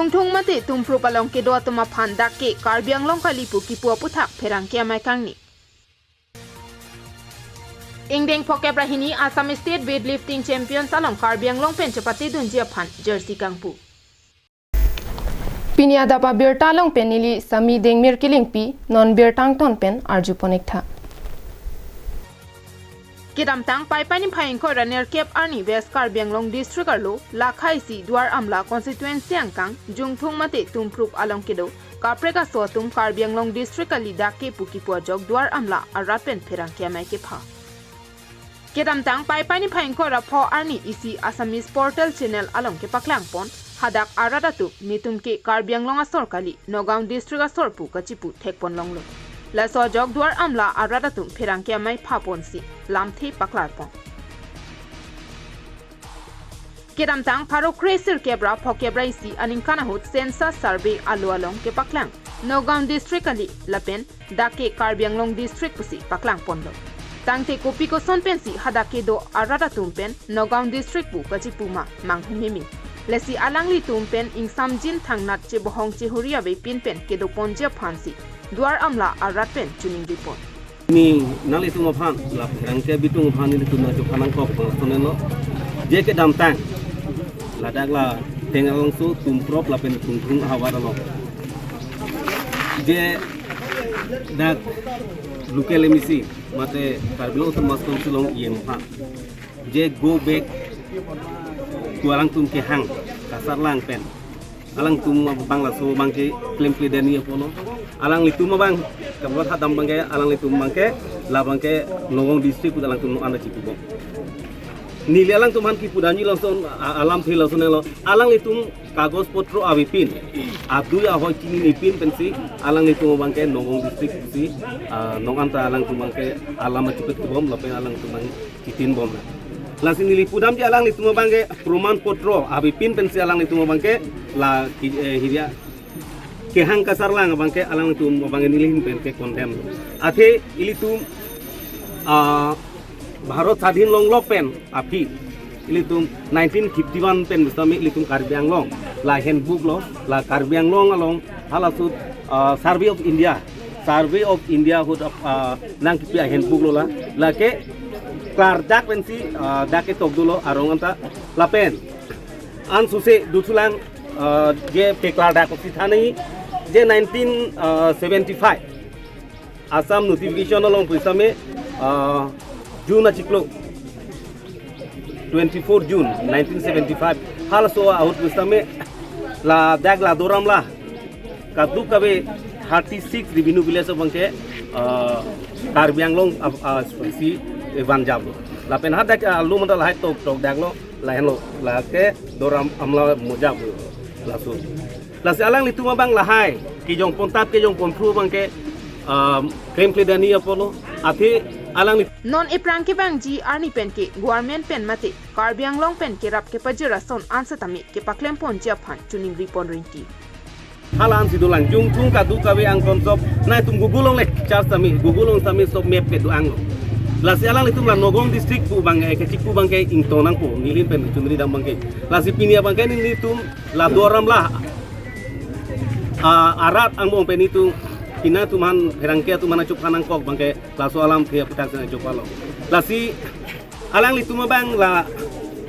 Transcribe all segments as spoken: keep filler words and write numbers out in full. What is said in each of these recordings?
Thung mate Tumprup along kedo atum aphan dak ke Karbi Anglong kali pu kipu aputhak pherangke amei kangni. Ingdeng phokep ra hini Assam State Weightlifting Champions along Karbi Anglong pen chepatedunji aphan jersey kangpu. Pini adap abirta along pen neli Sami Dengmir Kilingpi, non birta angton pen arjupon-ik tha. Kedamtang Paipai niphai ingkoi ra nerkep arni West Karbi Anglong District arlo Lakha isi Duar Amla constituency angkang Jungthung mate Tumprup along kedo kaprek aso atum Karbi Anglong District kali dak ke pu kipu ajok Duar Amla arat pen pherangke amei kepha. Kedamtang Paipai niphai ingkoi ra pho arni isi Assamese Portal Channel along kepaklangpon, hadak arat atum netum ke Karbi Anglong asor kali, Nagaon District asor pu kachipu thekpon longlo. Laso ajok Duar Amla arat atum pherangke amei phaponsi lamthe paklarpon. Kedamtang pharo kre sirkep ra phokep ra isi aningkan ahut census survey alo along kepaklang Nagaon District kali lapen dak ke Karbi Anglong District pusi paklangponlo. Tangte kopi koson pensi hadak kedo arat atum pen Nagaon District pu kachipu ma manghumeme. Lasi alanglitum pen ingsamjin thangnat chebohong chehuri avepin pen kedoponji aphansi Duar Amla arat pen chiningripon. Ni nanglitum aphan, la pherangke abitung aphan nelitum nangchokha nangkok bang sonenlo. Je kedamtang ladak la Tengalangso, Tumprup lapen Jungthung ahavar along, je dak local M A C mate Karbi Anglong Autonomous Council along E M aphan, je go back to alangtum kehang kasarlang pen alangtum abang laso abangke klemkledetji apotlo. Alanglitum abang, kabuat hadam abangke, alanglitum abangke, labangke Nagaon District pu alangtum non-an ta chipubom. Neli alangtum aphan kipudamji lason, a-, alamthe lasonlo. Alanglitum kagos potro avepin, adui ahoi chininepin pensi alanglitum abangke Nagaon District pusi, ah, non-an ta alangtum abangke alam chipet kebom lapen alangtum abang chitinbom. Lasi neli pudamji alanglitum abangke proman potro avepin pensi alanglitum abangke la ki-, eh, hirya kehang kasarlang abangke alanglitum abangke neli ahin pen ke-condemn. Athe ilitum, ah, Bharat Sadhin longlok pen aphi ilitum nineteen fifty-one pen pusitame ilitum Karbi Anglong la handbook lo, la Karbi Anglong along halaso, ah, Survey of India, Survey of India ahut, ah, nangkipi a-handbook lo la, lake klardak pensi, ah, dak ketok dolo arong anta lapen ansose duthulang, ah, je peklardak si thanji je nineteen seventy-five Assam notification along pusitame, ah, June achiklo, twenty-four June nineteen seventy-five, halaso ahut pusitame ladak la Duar Amla kadokave thirty-six revenue village abangke, ah, Karbi Anglong, ah, ah, si vanjaplo. Lapen hadak, ah, lo mandal hai tok tokdaklo, lahenlo, lake Duar Amla mojaplo laso. Lasi alanglitum abang lahai kejongpontap kejongponphru abangke, um, klemkledetji apotlo. Athe alangli non ephrang kevangji arni pen ke government pen mate Karbi Anglong pen kerap kepajir ason an setame kepaklemponji aphan chiningripon rinti. Hala ansi dolang, Jungthung kadokave angkon sop, nangtum Google along le search tame, Google along tame sop map kedo-anglo. Lasi alanglitum la Nagaon District pu abang, eh, kechipu abangke ingtong nangpo, neli ahin pen chunri dam abangke. Lasi pini abangke nelitum la Duar Amla, ah, arat angbong pen itum, pini atum aphan, pherangke atum aphan nangchokha nangkok abangke laso alamthe aputhak si nangchokhalo. Lasi alanglitum abang la,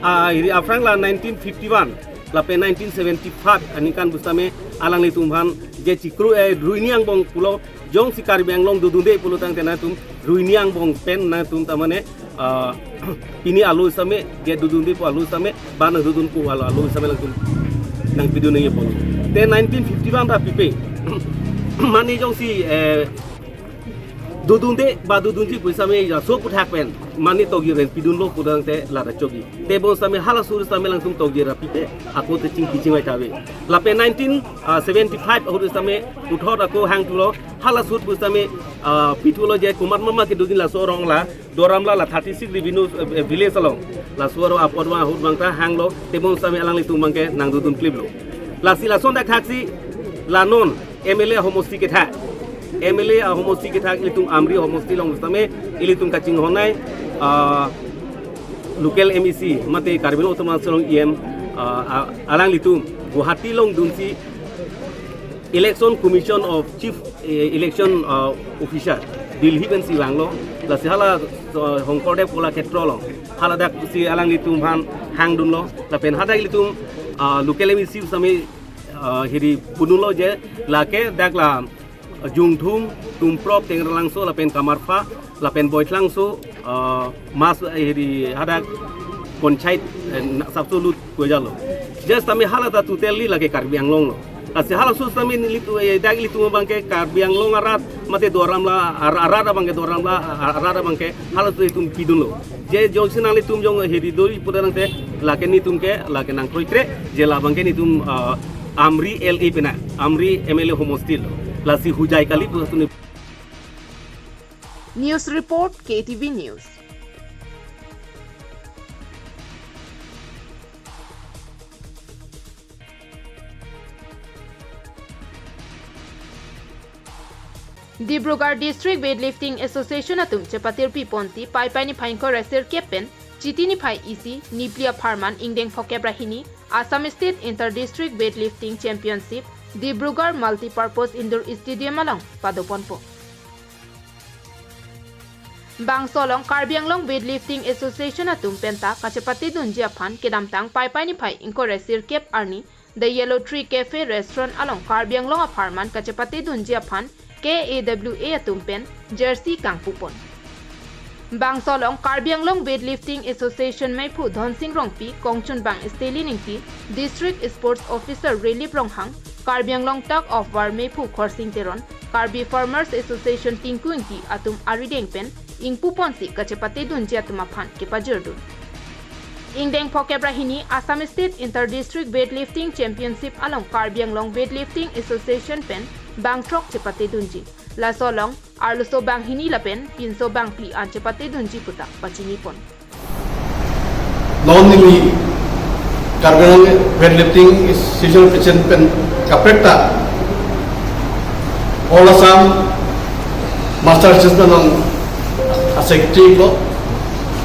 ah, hiri aphrang la nineteen fifty-one lapen nineteen seventy-five aningkan pusitame alanglitum aphan je chikru, eh, ruini angbong pulo, jongsi Karbi Anglong dodunde pulo tangte nangtum ruini angbong pen nangtum tamane, ah, pini alo sitame, je dodunde pu alo sitame, ba nangdodun pu alo, alo sitame nangtum nangpidunji apotlo. Te nineteen fifty-one ta pipe. Mane jongsi, eh, dodunde ba dodunji pusitame laso aputhak pen mane tokji ren pidunlo pu tangte lata chokji. Tebon sitame halaso sitame alangtum tokji ra pipe, ako te chingki chingvai ta ave. Lapen nineteen seventy-five ahut sitame puthot ako hangthulo, halaso ahut pusitame, ah, pithulo je komat mama kedodun laso arong la Duar Amla la thirty-six revenue, eh, village along. Laso arong apor ma ahut abang ta hanglo, tebon sitame alanglitum abangke nangdodun kliplo. Lasi lason dak thaksi la non M L A ahomosti kethak. M L A ahomosti kethak ilitum Amri ahomosti along sitame ilitum kachinghonnei, ah, local M A C, mate Karbi Anglong Autonomous Council along E M, uh, a- alanglitum Guwahati along dunsi Election Commission of Chief, eh, Election, uh, Officer Delhi pensi vanglo. Lasi hala, uh, Shonkordev Kolakhetra along hala dak si alanglitum aphan hangdunlo. Lapen hadak ilitum, uh, local M A C sami, uh, hiri pudunlo je lake dak la Jungthung, Tumprop, Tengralangso, lapen Kamarpha, lapen Boithlangso, uh, mas, eh, hiri hadak panchayat, eh, na- sapso lut kojalo. Just tame hala ta totally lake Karbi Anglong lo. Lasi hala sus tame nelitum, eh, dak ilitum abangke Karbi Anglong arat mate Duar Amla ar- arat abangke Duar Amla ar- arat abangke hala sus itum pidunlo. Je jongsi nanglitum jong hiri doi puda nangte lake netum ke lake nangkroikre je labangke netum, uh, Amri L A pena, Amri M L A homosti lo. Lasi hujai kali pu tuni. News report, K T V News. Dibrugarh District Weightlifting Association atum chepatir piponsi Paipai niphai ingkoi ra sirkep pen Chiti niphai isi, Nipli apharman ingdeng phokep ra hini Assam State Inter District Weightlifting Championship, Dibrugarh Multipurpose Indoor Stadium along padoponpo. Bangso along Karbi Anglong Weightlifting Association atum penta kachepatedunji aphan kedamtang Paipai niphai ingkoi ra sirkep arni The Yellow Tree Cafe Restaurant along Karbi Anglong apharman kachepatedunji aphan K A W A atum pen jersey kangpupon. Bangso along Karbi Anglong Weightlifting Association meiphu Dhonsing Rongpi, kongchunbang Stanley Ingti, District Sports Officer Relief Ronghang, Karbi Anglong Tug of War meiphu Khorsing Teron, Karbi Farmers Association Tinku Ingti atum arideng pen ingpuponsi kachepatedunji atum aphan kepajirdun. Ingdeng phokep ra hini Assam State Inter District Weightlifting Championship along Karbi Anglong Weightlifting Association pen bangthrok chepatedunji. Laso along arloso banghini lapen pinso bangphli an chepatedunji puta pachinipon. Non neli Karbi Anglong Weightlifting Association President pen kaprek ta All Assam Master Association along a-secretary iklo,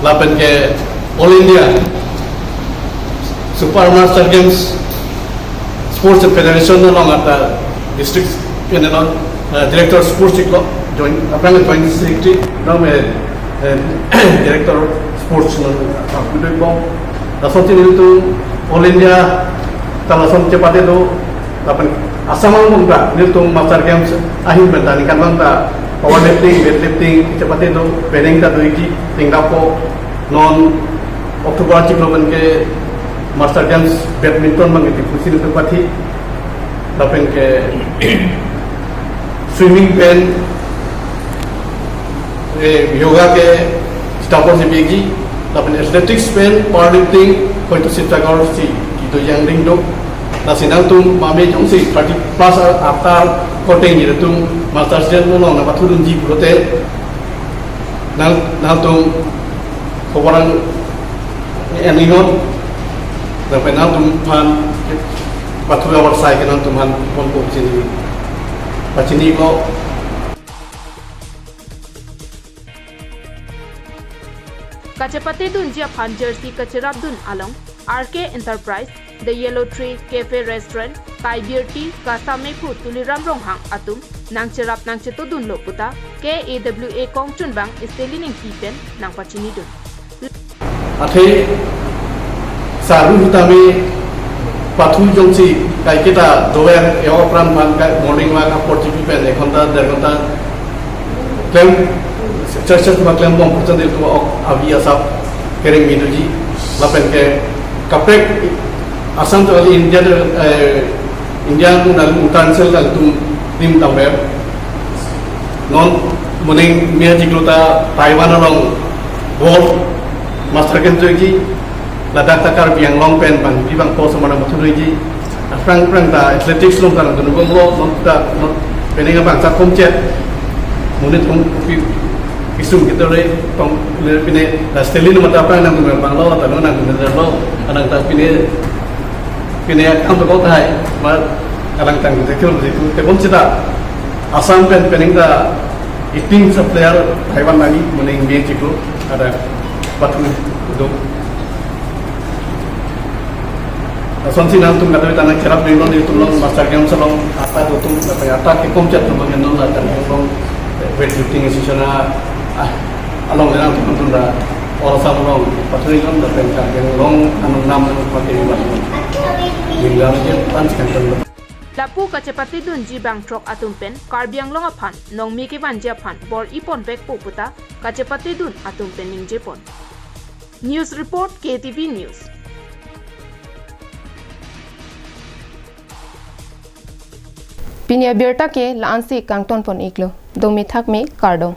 lapen ke All India Super Master Games Sports Federation along ata district pen along, eh, Director Sports iklo, joint, aphrang Joint Secretary, nang me, eh, Director Sports nang, ah, kudui bom. Lason si nelitum All India ta lason chepate do, lapen Assam along ta nelitum Master Games ahin pen ta ningkan bang ta powerlifting, weightlifting chepate do, penang ta doji, tingdapo, non October chiklo pen ke Master Games badminton bang iti pusi nelitum pathi, lapen ke swimming pen, eh, yoga ke Sitapur si biji, lapen athletics pen powerlifting hoito Sibsagar si kito yang ding do. Lasi nangtum mame jongsi thirty plus a-, after korte nelitum Master Games along nangpathudunji pulote nang, nangtum koborang eningot, lapen nangtum aphan pathu awar sai ke nangtum aphan ponpo chini, pachini ko. Kachepatedunji aphan jersey kacherapdun along R K Enterprise, The Yellow Tree Cafe Restaurant, Kaibirti, Kasa meiphu Tuliram Ronghang atum nangcherap nangchetodunlo puta K A W A kongchunbang Stanley Ingti pen nangpachinidun. Athe saru tame pathu jongsi kaiketa dover, e-o apran aphan kai morning walk apor chipi pen ek ghonta, der ghonta klem, exercise ma klembom phutan nelitum ok avi asap kereng me doji, lapen ke kaprek Assam to ali India, eh, India nang international nangtum dim damver. Non moning me achiklo ta Taiwan along World Master Games doji, ladak ta Karbi Anglong pen bangpi bangpo asomar nangpathudunji. Aphrang aphrang ta athletics along ta nangdunbomlo, non ta, non penang abang sa komchet. Monit hong pi-, pisung kita le, tong le pine, ta Stanley mata aphrang nangdun abang lo, ta nangdun lo, anang ta pine, pine akam to kok hai, ma alang tang je kilo je tu, tebom sita. Assam pen penang ta eighteen sa player Taiwan nangji, moning me achiklo, ada pathu do. Lasonsi nangtum kadokave ta nangcherap dinglo, nelitum along master games along ata dotum, ata kekom chet atum abang non la Karbi Anglong weightlifting association a, ah, along le nangtum atum ta Or Assam along pathu-iklo, lapen Karbi Anglong anung nam nang pate iwan. Jingga je pan sekanton. Lapu kachepatedunji bangthrok atum pen Karbi Anglong aphan nongmi kevanji aphan bor-iponvekpo puta kachepatedun atum pen ningjepon. News report, K T V News. Pini abirta ke la-ansi kangtonpon-iklo. Dome thakme, kardom.